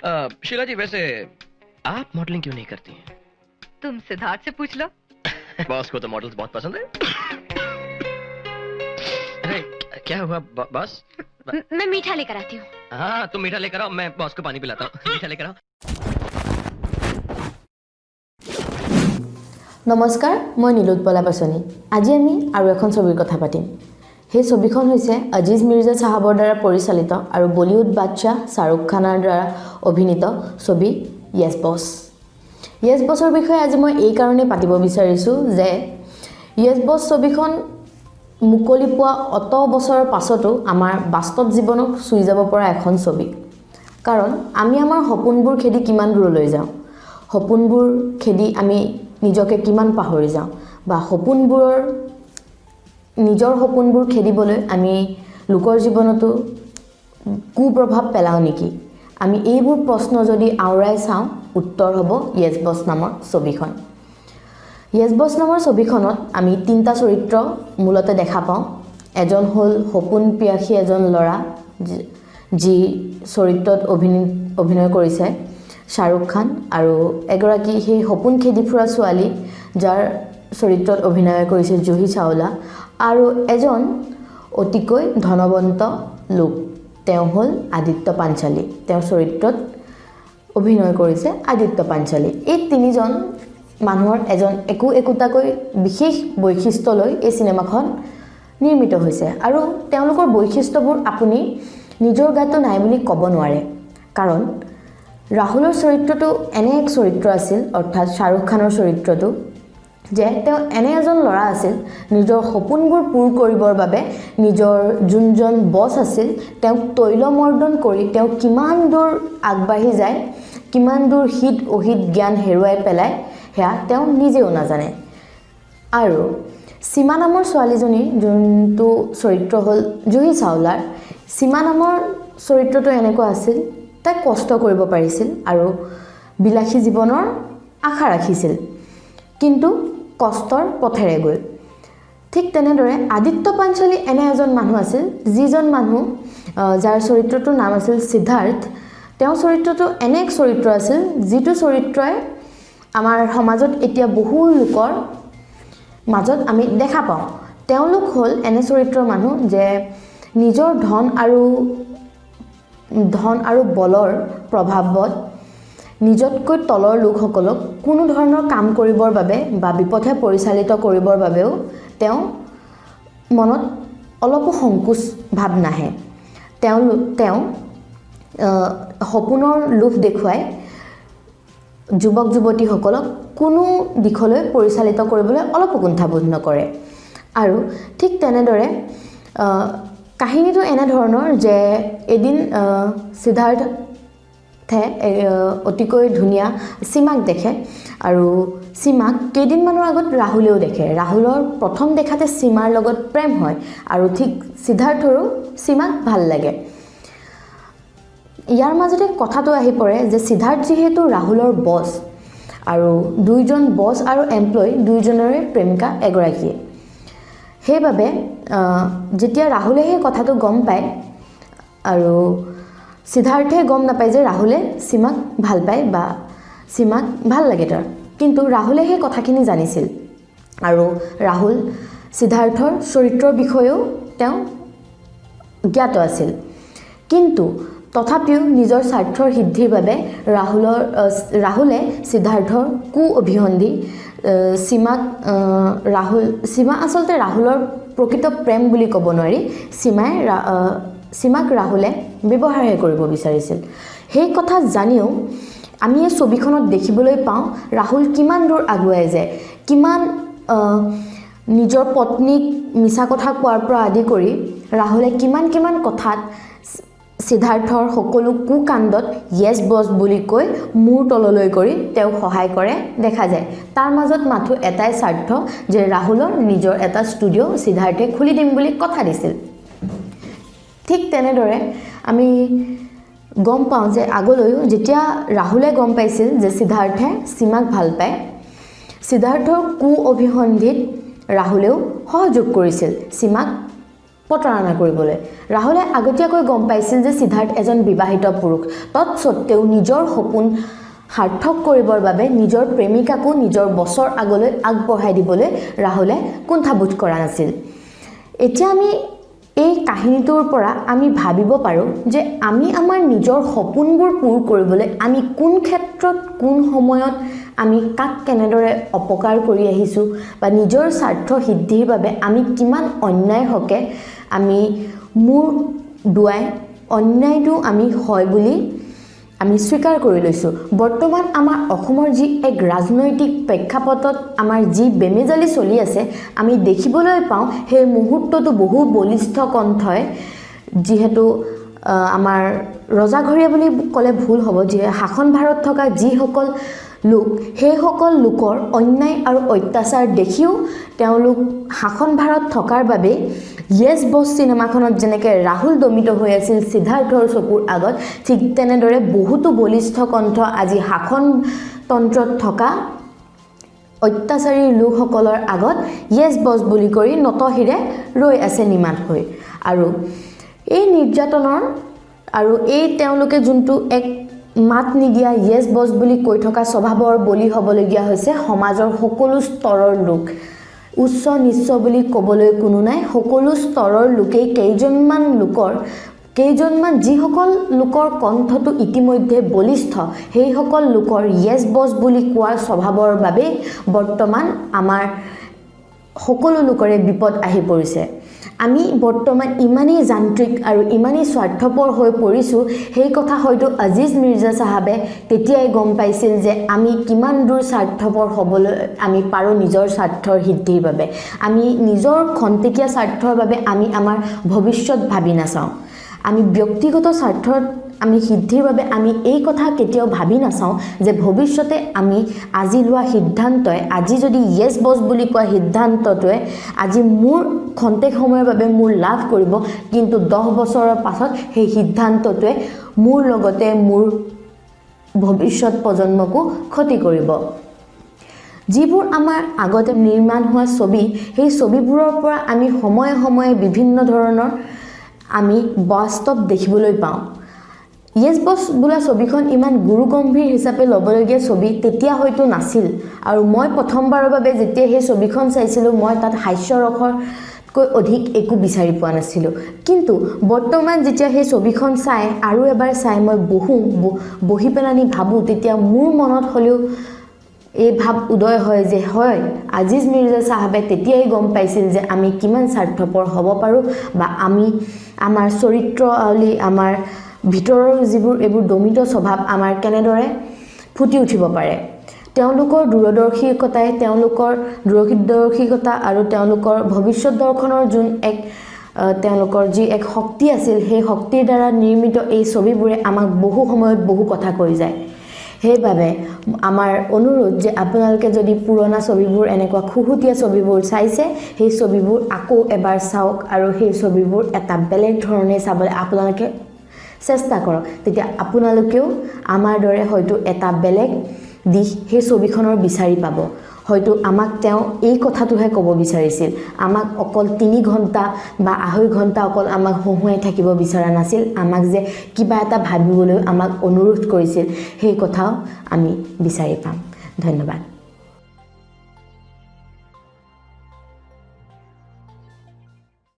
शीला जी, वैसे आप मॉडलिंग क्यों नहीं करती हैं? तुम सिद्धार्थ से पूछ लो। बॉस को तो मॉडल्स बहुत पसंद है। अरे क्या हुआ बॉस? मैं मीठा लेकर आती हूँ। हाँ तुम मीठा लेकर आओ, मैं बॉस को पानी पिलाता हूँ। मीठा लेकर आओ। নমস্কাৰ, মই নীলোৎপলা পাচনি। আজি আমি আৰু এখন ছবিৰ কথা পাতিম। সেই ছবিখন হৈছে আজিজ মিৰ্জা চাহাবৰ দ্বাৰা পৰিচালিত আৰু বলিউড বাদশ্বাহ শ্বাহৰুখ খানৰ দ্বাৰা অভিনীত ছবি য়েছ বছ। য়েছ বছৰ বিষয়ে আজি মই এই কাৰণেই পাতিব বিচাৰিছোঁ যে য়েছ বছ ছবিখন মুকলি পোৱা অত বছৰৰ পাছতো আমাৰ বাস্তৱ জীৱনক চুই যাব পৰা এখন ছবি। কাৰণ আমি আমাৰ সপোনবোৰ খেদি কিমান দূৰলৈ যাওঁ, সপোনবোৰ খেদি আমি নিজকে কিমান পাহৰি যাওঁ, বা নিজৰ সপোনবোৰ খেদিবলৈ আমি লোকৰ জীৱনতো কুপ্ৰভাৱ পেলাওঁ নেকি? আমি এইবোৰ প্ৰশ্ন যদি আওৰাই চাওঁ, উত্তৰ হ'ব য়েছ বছ নামৰ ছবিখন। য়েছ বছ নামৰ ছবিখনত আমি তিনিটা চৰিত্ৰ মূলতে দেখা পাওঁ। এজন হ'ল সপোন পিয়াসী এজন ল'ৰা, যি চৰিত্ৰত অভিনয় কৰিছে শ্বাহৰুখ খান, আৰু এগৰাকী সেই সপোন খেদি ফুৰা ছোৱালী, যাৰ চৰিত্ৰত অভিনয় কৰিছে জুহি চাওলা, আৰু এজন অতিকৈ ধনৱন্ত লোক, তেওঁ হ'ল আদিত্য পাঞ্চালী। তেওঁৰ চৰিত্ৰত অভিনয় কৰিছে আদিত্য পাঞ্চালী। এই তিনিজন মানুহৰ এজন একো একোটাকৈ বিশেষ বৈশিষ্ট্য লৈ এই চিনেমাখন নিৰ্মিত হৈছে, আৰু তেওঁলোকৰ বৈশিষ্ট্যবোৰ আপুনি নিজৰ গাতো নাই বুলি ক'ব নোৱাৰে। কাৰণ ৰাহুলৰ চৰিত্ৰটো এনে এক চৰিত্ৰ আছিল, অৰ্থাৎ শ্বাহৰুখ খানৰ চৰিত্ৰটো, যে তেওঁ এনে এজন ল'ৰা আছিল, নিজৰ সপোনবোৰ পূৰ কৰিবৰ বাবে নিজৰ যোনজন বছ আছিল তেওঁক তৈলমৰ্দন কৰি তেওঁ কিমান দূৰ আগবাঢ়ি যায়, কিমান দূৰ হিত অহিত জ্ঞান হেৰুৱাই পেলায়, সেয়া তেওঁ নিজেও নাজানে। আৰু সীমা নামৰ ছোৱালীজনী, যোনটো চৰিত্ৰ হ'ল জুহি চাওলাৰ, সীমা নামৰ চৰিত্ৰটো এনেকুৱা আছিল, তাই কষ্ট কৰিব পাৰিছিল আৰু বিলাসী জীৱনৰ আশা ৰাখিছিল, কিন্তু কষ্টৰ পথেৰে গৈ। ঠিক তেনেদৰে আদিত্য পাঞ্চালী এনে এজন মানুহ আছিল, যিজন মানুহ যাৰ চৰিত্ৰটোৰ নাম আছিল সিদ্ধাৰ্থ। তেওঁৰ চৰিত্ৰটো এনে এক চৰিত্ৰ আছিল, যিটো চৰিত্ৰই আমাৰ সমাজত এতিয়া বহু লোকৰ মাজত আমি দেখা পাওঁ। তেওঁলোক হ'ল এনে চৰিত্ৰৰ মানুহ যে নিজৰ ধন আৰু বলৰ প্ৰভাৱত নিজতকৈ তলৰ লোকসকলক কোনো ধৰণৰ কাম কৰিবৰ বাবে বা বিপথে পৰিচালিত কৰিবৰ বাবেও তেওঁ মনত অলপো সংকোচ ভাৱ নাহে। তেওঁ সপোনৰ লোভ দেখুৱাই যুৱক যুৱতীসকলক কোনো দিশলৈ পৰিচালিত কৰিবলৈ অলপো কুণ্ঠাবোধ নকৰে। আৰু ঠিক তেনেদৰে কাহিনীটো এনেধৰণৰ যে এদিন সিদ্ধাৰ্থে অতিকৈ ধুনীয়া সীমাক দেখে, আৰু সীমাক কেইদিনমানৰ আগত ৰাহুলেও দেখে। ৰাহুলৰ প্ৰথম দেখাতে সীমাৰ লগত প্ৰেম হয়, আৰু ঠিক সিদ্ধাৰ্থৰো সীমাক ভাল লাগে। ইয়াৰ মাজতে কথাটো আহি পৰে যে সিদ্ধাৰ্থ যিহেতু ৰাহুলৰ বছ, আৰু দুইজন বছ আৰু এমপ্লয়ী দুইজনৰে প্ৰেমিকা এগৰাকীয়ে, সেইবাবে যেতিয়া ৰাহুলে সেই কথাটো গম পায় আৰু সিদ্ধাৰ্থে গম নাপায় যে ৰাহুলে সীমাক ভাল পায় বা সীমাক ভাল লাগে তাৰ, কিন্তু ৰাহুলে সেই কথাখিনি জানিছিল, আৰু ৰাহুল সিদ্ধাৰ্থৰ চৰিত্ৰৰ বিষয়েও তেওঁ জ্ঞাত আছিল। কিন্তু তথাপিও নিজৰ স্বাৰ্থৰ সিদ্ধিৰ বাবে ৰাহুলে সিদ্ধাৰ্থৰ কু অভিসন্ধি সীমাক ৰাহুল সীমা আচলতে ৰাহুলৰ প্ৰকৃত প্ৰেম বুলি ক'ব নোৱাৰি, সীমাক ৰাহুলে ব্যৱহাৰহে কৰিব বিচাৰিছিল। সেই কথা জানিও আমি এই ছবিখনত দেখিবলৈ পাওঁ ৰাহুল কিমান দূৰ আগুৱাই যায়, কিমান নিজৰ পত্নীক মিছা কথা কোৱাৰ পৰা আদি কৰি ৰাহুলে কিমান কিমান কথাত সিদ্ধাৰ্থৰ সকলো কুকাণ্ডত য়েছ বছ বুলি কৈ মূৰ তললৈ কৰি তেওঁক সহায় কৰে দেখা যায়। তাৰ মাজত মাথো এটাই স্বাৰ্থ যে ৰাহুলৰ নিজৰ এটা ষ্টুডিঅ' সিদ্ধাৰ্থে খুলি দিম বুলি কথা দিছিল। ঠিক তেনেদৰে আমি গম পাওঁ যে আগলৈও যেতিয়া ৰাহুলে গম পাইছিল যে সিদ্ধাৰ্থে সীমাক ভাল পায়, সিদ্ধাৰ্থৰ কু অভিসন্ধিত ৰাহুলেও সহযোগ কৰিছিল সীমাক প্ৰতাৰণা কৰিবলৈ। ৰাহুলে আগতীয়াকৈ গম পাইছিল যে সিদ্ধাৰ্থ এজন বিবাহিত পুৰুষ, তৎসত্ত্বেও নিজৰ সপোন সাৰ্থক কৰিবৰ বাবে নিজৰ প্ৰেমিকাকো নিজৰ বছৰ আগলৈ আগবঢ়াই দিবলৈ ৰাহুলে কুণ্ঠাবোধ কৰা নাছিল। এতিয়া আমি এই কাহিনীটোৰ পৰা আমি ভাবিব পাৰোঁ যে আমি আমাৰ নিজৰ সপোনবোৰ পূৰ কৰিবলৈ আমি কোন ক্ষেত্ৰত কোন সময়ত আমি কাক কেনেদৰে অপকাৰ কৰি আহিছোঁ বা নিজৰ স্বাৰ্থ সিদ্ধিৰ বাবে আমি কিমান অন্যায় হকে আমি মূৰ দোৱাই অন্যায়টো আমি হয় বুলি আমি স্বীকাৰ কৰি লৈছোঁ। বৰ্তমান আমাৰ অসমৰ যি এক ৰাজনৈতিক প্ৰেক্ষাপটত আমাৰ যি বেমেজালি চলি আছে, আমি দেখিবলৈ পাওঁ সেই মুহূৰ্তটো বহু বলিষ্ঠ কণ্ঠই, যিহেতু আমাৰ ৰজাঘৰীয়া বুলি ক'লে ভুল হ'ব, যিহে শাসনভাৰত থকা যিসকল লোক, সেইসকল লোকৰ অন্যায় আৰু অত্যাচাৰ দেখিও তেওঁলোক শাসনভাৰত থকাৰ বাবে য়েছ বছ চিনেমাখনত যেনেকৈ ৰাহুল দমিত হৈ আছিল সিদ্ধাৰ্থৰ চকুৰ আগত, ঠিক তেনেদৰে বহুতো বলিষ্ঠ কণ্ঠ আজি শাসনতন্ত্ৰত থকা অত্যাচাৰী লোকসকলৰ আগত য়েছ বছ বুলি কৰি নতশিৰে ৰৈ আছে নিমাত হৈ। আৰু এই নিৰ্যাতনৰ আৰু এই তেওঁলোকে যোনটো এক মাত নিদিয়া য়েছ বছ বুলি কৈ থকা স্বভাৱৰ বলি হ'বলগীয়া হৈছে সমাজৰ সকলো স্তৰৰ লোক। উচ্চ নিচ্চ বুলি ক'বলৈ কোনো নাই, সকলো স্তৰৰ লোকেই কেইজনমান যিসকল লোকৰ কণ্ঠটো ইতিমধ্যে বলিষ্ঠ, সেইসকল লোকৰ য়েছ বছ বুলি কোৱাৰ স্বভাৱৰ বাবেই বৰ্তমান আমাৰ সকলো লোকৰে বিপদ আহি পৰিছে। আমি বৰ্তমান ইমানেই যান্ত্ৰিক আৰু ইমানেই স্বাৰ্থপৰ হৈ পৰিছোঁ, সেই কথা হয়তো আজিজ মিৰ্জা চাহাবে তেতিয়াই গম পাইছিল যে আমি কিমান দূৰ স্বাৰ্থপৰ হ'বলৈ আমি পাৰোঁ নিজৰ স্বাৰ্থৰ সিদ্ধিৰ বাবে। আমি নিজৰ খন্তেকীয়া স্বাৰ্থৰ বাবে আমি আমাৰ ভৱিষ্যত ভাবি নাচাওঁ, আমি ব্যক্তিগত স্বাৰ্থত আমি সিদ্ধিৰ বাবে আমি এই কথা কেতিয়াও ভাবি নাচাওঁ যে ভৱিষ্যতে আমি আজি লোৱা সিদ্ধান্তই, আজি যদি য়েছ বছ বুলি কোৱা সিদ্ধান্তটোৱে আজি মোৰ খন্তেক সময়ৰ বাবে মোৰ লাভ কৰিব, কিন্তু 10 বছৰৰ পাছত সেই সিদ্ধান্তটোৱে মোৰ লগতে মোৰ ভৱিষ্যত প্ৰজন্মকো ক্ষতি কৰিব। যিবোৰ আমাৰ আগতে নিৰ্মাণ হোৱা ছবি, সেই ছবিবোৰৰ পৰা আমি সময়ে সময়ে বিভিন্ন ধৰণৰ আমি বাস্তৱ দেখিবলৈ পাওঁ। য়েছ বছ বোলা ছবিখন ইমান গুৰুগম্ভীৰ হিচাপে ল'বলগীয়া ছবি তেতিয়া হয়তো নাছিল, আৰু মই প্ৰথমবাৰৰ বাবে যেতিয়া সেই ছবিখন চাইছিলোঁ মই তাত হাস্যৰসতকৈ অধিক একো বিচাৰি পোৱা নাছিলোঁ। কিন্তু বৰ্তমান যেতিয়া সেই ছবিখন চাই আৰু এবাৰ চাই মই বহি পেলানি ভাবোঁ, তেতিয়া মোৰ মনত হ'লেও এই ভাৱ উদয় হয় যে হয়, আজিজ মিৰ্জা চাহাবে তেতিয়াই গম পাইছিল যে আমি কিমান স্বাৰ্থপৰ হ'ব পাৰোঁ বা আমি আমাৰ চৰিত্ৰাৱলী, আমাৰ ভিতৰৰ যিবোৰ এইবোৰ দমিত স্বভাৱ আমাৰ কেনেদৰে ফুটি উঠিব পাৰে। তেওঁলোকৰ দূৰদৰ্শিকতাই, তেওঁলোকৰ দূৰদৰ্শিকতা আৰু তেওঁলোকৰ ভৱিষ্যত দৰ্শনৰ যোন এক তেওঁলোকৰ যি এক শক্তি আছিল, সেই শক্তিৰ দ্বাৰা নিৰ্মিত এই ছবিবোৰে আমাক বহু সময়ত বহু কথা কৈ যায়। সেইবাবে আমাৰ অনুৰোধ যে আপোনালোকে যদি পুৰণা ছবিবোৰ, এনেকুৱা খুহুতীয়া ছবিবোৰ চাইছে, সেই ছবিবোৰ আকৌ এবাৰ চাওক আৰু সেই ছবিবোৰ এটা বেলেগ ধৰণে চাবলৈ আপোনালোকে চেষ্টা কৰক। তেতিয়া আপোনালোকেও আমাৰ দৰে হয়তো এটা বেলেগ দিশ সেই ছবিখনৰ বিচাৰি পাব। হয়তো আমাক তেওঁ এই কথাটোহে ক'ব বিচাৰিছিল, আমাক অকল 3 ঘণ্টা বা 2.5 ঘণ্টা অকল আমাক হহুৱাই থাকিব বিচৰা নাছিল, আমাক যে কিবা এটা ভাবিবলৈ আমাক অনুৰোধ কৰিছিল, সেই কথাও আমি বিচাৰি পাম। ধন্যবাদ।